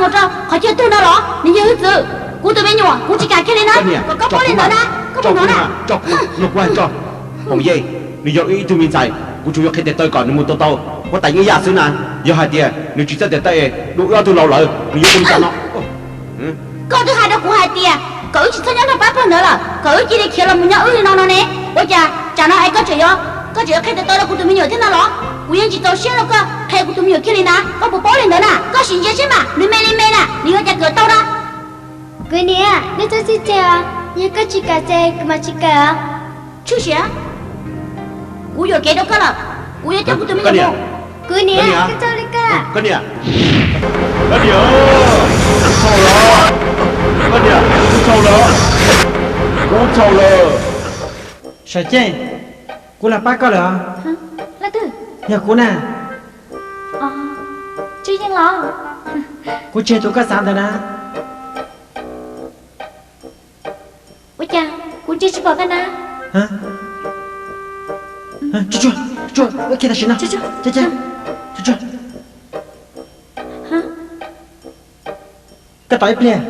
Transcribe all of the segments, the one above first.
mus rau qhov chaw twg no los? Nws yog wb txwv, kuv tus me nyuam kuv tsis kam kiag li na. Kom koj paub li ntawd na, koj puas hnov na? Tso kuv, no kuv hais tso. Foom Yej, nws yog wb ib tug me ntxhais, kuv tsuas yuav qhia tes taw kom nws mus tau tau huab tais Nyij Yaj xwb na. Yog hais tias nws tsis txawj tes taw es dua wb ob tug laus lawm, nws yuav ua li cas no? Koj twb hais rau kuv hais tias kom wb tsis txhob nyob nrog pab pawg ntawd lawm, kom wb cia li khiav los mus nyob wb li no no ne. Ua cas tsam no es koj tseem yuav, koj tseem yuav qhia tes taw rau kuv tus me nyuam thiab no los? Kuv yeej tsis txaus siab rau koj qhia kuv tus me nyuam kiag li na, koj puas paub li ntawd na? Koj sim ntsia seb mas nws me li me na, nws yuav cas kawm tau na. Kuv niam, nej txhob txhij tseg os, yog koj tsis kam ces kuv mam tsis kawm os. Tshwj sia, kuv yuam kev rau koj lawm, kuv yuav coj kuv tus me nyuam mus. Kuv niam, koj txhob li koj. Koj niam, koj niam, kuv txhaum lawm, koj niam, kuv txhaum lawm, kuv txhaum lawm. Sam Ceej, kuv los pab koj lawm os. Leej twg? Yog kuv na. Tsis yeej los? Kuv tsis yog tus koj xav ntawd na. Ua cas kuv ntsia tsis pom koj na? Tsuag tsuag, tsuag, wb khiav tam sim no. Tsuag tsuag. Koj tos ib pliag.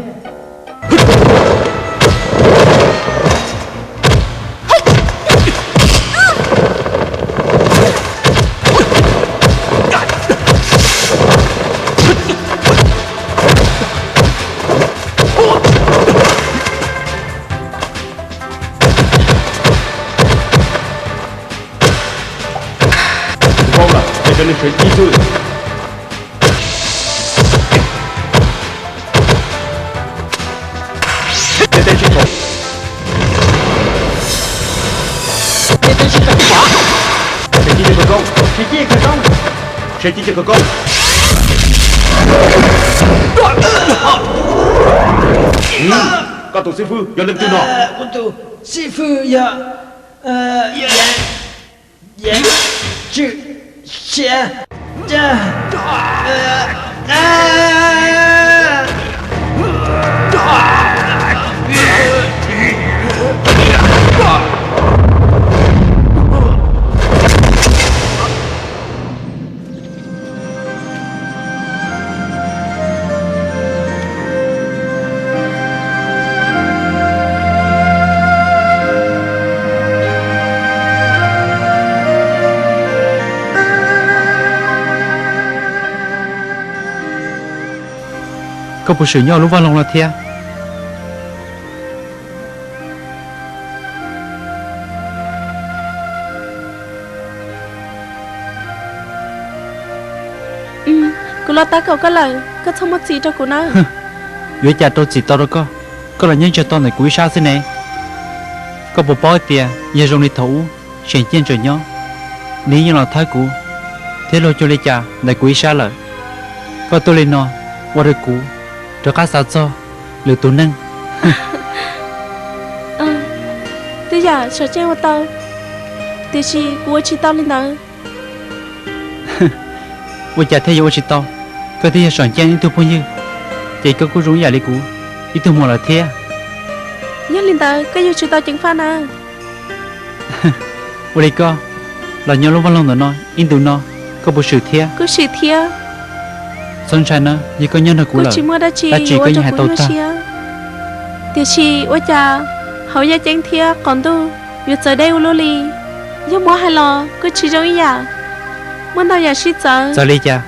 Kuv paub lawm, cia cov neeg sawv ib xwb. Ntiaj teb sib thaum. Ntiaj teb sib thaum. Sawv cia cov khawv koob. Sawv cia cov khawv koob. Sawv cia cov khawv koob. Koj tus xib fwb yog leej twg no? Kuv tus xib fwb yog Yeej Tswm Siab. Koj puas swm nyob lub vaj loog no thiab? Kuv los tab kaum koj lawm, koj txhob muab txim rau kuv na. Yuav cas rau txim tau rau koj, koj los nyob ntsia tau ntawm kuv ib sab xwb ne. Koj puas paub tias yog zoo li thaum ub Seem Ciaj tseem nyob, nws yeej los thawb kuv thiab luag cuag li cas ntawm kuv ib sab lawm. Koj tuaj li no ua rau kuv rov qab xav txog lwm tus neeg. Twb yam Seem Ciaj ua tau, tiam sis kuv ua tsis tau li ntawd. Ua cas thiaj yuav ua tsis tau? Koj twb yog Seem Ciaj ib tug phooj ywg, ces koj kuj zoo ib yam li kuv ib tug muam lawm thiab. Yog li ntawd koj yuav tsum tau ceev faj na. Ua li koj los nyob lub vaj loog ntawm no ib ntus no, koj puas swm thiab? Kuv swm thiab. Txhob ntshai na, yog koj nyob nrog kuv lawm, tsis muaj dab tsi koj yeej hais tau tag. Tiam sis ua cas hauv yaj ceeb thiab qaum ntuj yuav txawv deb ua luaj li? Yog muab hais los kuj tsis zoo ib yam, muaj ntau yam sib txawv. Txawv li cas?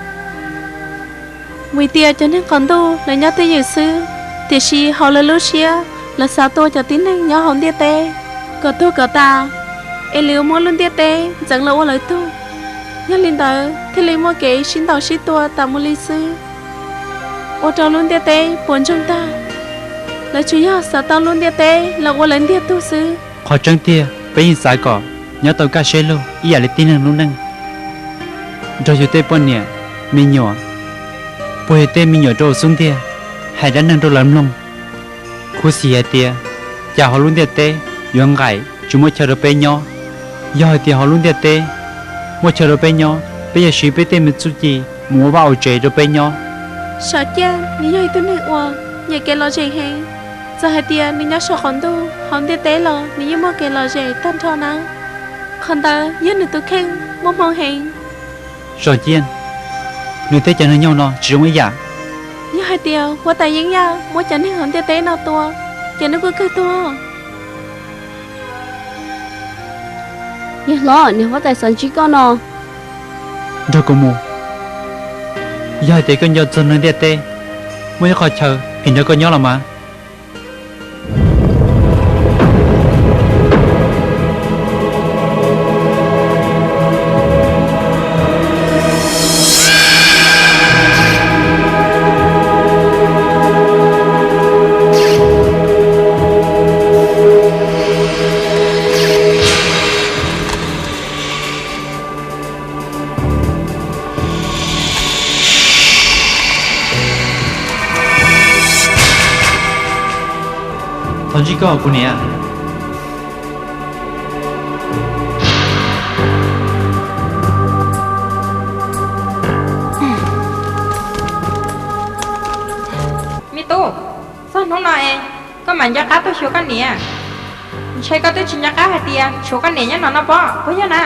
Vim tias cov neeg qaum ntuj lawv nyob twj ywm xwb, tiam sis hauv lawv lub siab lawv xav tua cov tib neeg nyob hauv ntiaj teb kom tuag kom tas, es lawv muab lub ntiaj teb ntxeev los ua lawv tug. Yog li ntawd thiaj li muaj kev sib ntaus sib tua tas mus li xwb, ua rau lub ntiaj teb puas ntsoog tag. Lawv tsuas yog xav tau lub ntiaj teb los ua lawv ntiag tug xwb. Qhov tseeb tiag peb yeej xav kom nyob tau kaj siab lug ib yam li tib neeg lub neej, nrog yus tej poj niam, me nyuam, puag yus tej me nyuam rau xub ntiag, hais dab neeg rau lawv mloog. Khuv xim hais tias cas hauv lub ntiaj teb yuav nqaim tsis muaj chaw rau peb nyob. Yog hais tias hauv lub ntiaj teb muaj chaw rau peb nyob, peb yuav siv peb tej me txuj ci mus ua vaj ua tsev rau peb nyob. Sam Ciaj nws yog ib tug neeg uas nyiam kev lom zem heev. Txawm hais tias nws nyob saum qaum ntuj hauv ntiaj teb los nws yeej muaj kev lom zem tag nrho nawb. Qhov ntawd yog nws tus kheej muaj hmoo heev. Sam Ciaj, nws thiab cov neeg nyoog no tsis zoo ib yam. Yog Tias huab tais Yeeb Yaj muab cov neeg hauv ntiaj teb no tua, ces nws kuj kawg tuag. Yawg hlob, niam huab tais xav ntsib koj no. Nrog kuv mus. Yog hais tias koj nco txog neeg ntiaj teb, muaj ib qho chaw phim nrog koj nyob los mas. Thov ntsib koj kuv niam. Me tub, txog hnub no es koj mam nco qab tuaj xyuas koj niam. Ntshe koj twb tsis nco qab hais tias tshuav koj niam nyob no no pob, puas yog na?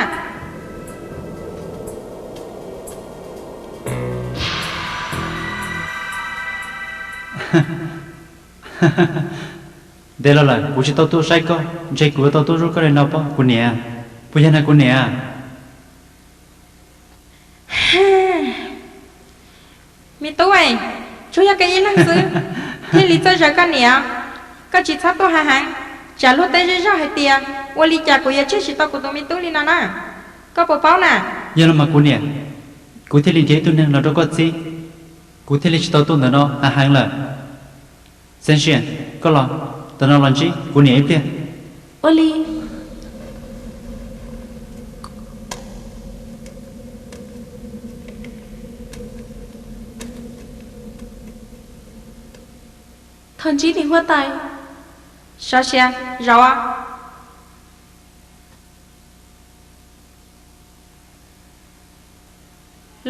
Ntev los lawm kuv tsis tau tuaj saib koj, ntshe kuv yuav tau tuaj zub koj li no pob kuv niam. Puas yog na kuv niam? Me tub, tsuas yog koj ib leeg xwb thiaj li txawj zaws koj niam. Koj tsis txhob tuaj hav heev, tsam luag tej zej zog hais tias ua li cas kuv yuav tseg tsis tau kuv tus me tub li no na. Koj puas paub na? Yog no mas kuv niam, kuv thiaj li nrhiav ib tug neeg los rau koj txib, kuv thiaj li tsis tau tuaj ntawm no hav heev lawm. Xeeb Sia, koj los, ntawm no los ntsib kuv niam ib pliag. Ua li. Thov ntsib niam huab tais. Sov sia, zaum.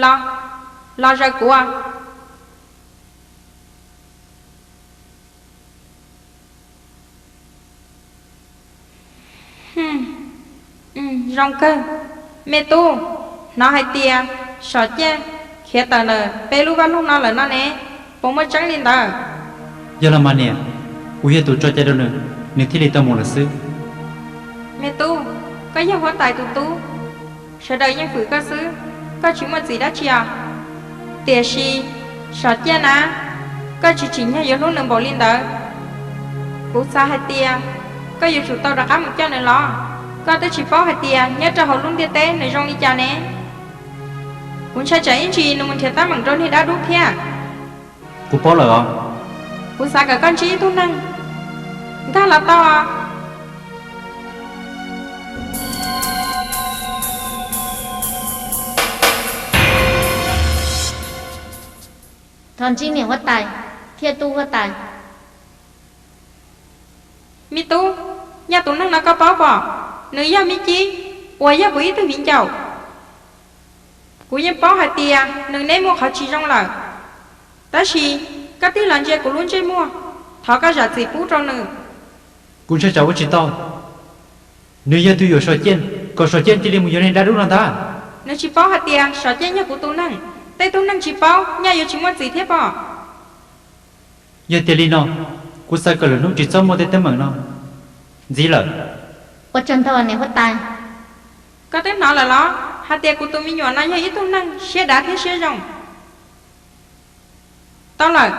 Los, los zaws kuv. Zoo kawg. Me tub, hnov hais tias Sov Ciaj khiav tawm ntawm peb lub vaj loog no lawm no ne, puas muaj tseeb li ntawd? Yog los mas niam, kuv yog tus tso cai rau nws, nws thiaj li tau mus lawm xwb. Me tub, koj yog huab tais tus tub, sawv daws yeej fwm koj xwb, koj tsis muaj txim dab tsi os. Tiam sis Sov Ciaj na, koj tsis tsim nyog yuav hlub nws npaum li ntawd. Kuv xav hais tias koj yuav tsum tau rov qab mus coj nws los. Koj twb tsis paub hais tias nyob rau hauv lub ntiaj teb nws zoo li cas ne. Kuv ntshai tsam ib ntsis nws mus nrhiav teeb meem rau niag dab dub thiab. Kuv paub lawm os. Kuv xav kom koj ntsib ib tug neeg, nkag los tau. Thov ntsib niam huab tais thiab tub huab tais. Me tub, yog tus neeg no koj paub pom, nws yog me cib uas yog kuv ib tug viv ncaus. Kuv yeej paub hais tias nws neb muaj qhov tsis zoo lawm, tab sis koj tig los ntsia kuv lub ntsej muag, thov koj zam txim pub rau nws. Kuv ntshai tsam ua tsis tau. Nws yog tus yuam Sov Ciaj, kom Sov Ciaj cia li mus yuav niag dab dub no ntag. Nws tsis paub hais tias Sov Ciaj yog kuv tus neeg, tej tug neeg tsis paub nyaj yuav tsis muaj txim thiab pom. Yog tias li no, kuv xav kom lwm hnub tsis txhob muaj tej teeb meem no ntxiv lawm. Ua tsaug ntau niam huab tais. Koj twb hnov lawm los hais tias kuv tus me nyuam no yog ib tug neeg siab dav thiab siab zoo? Tau lawm,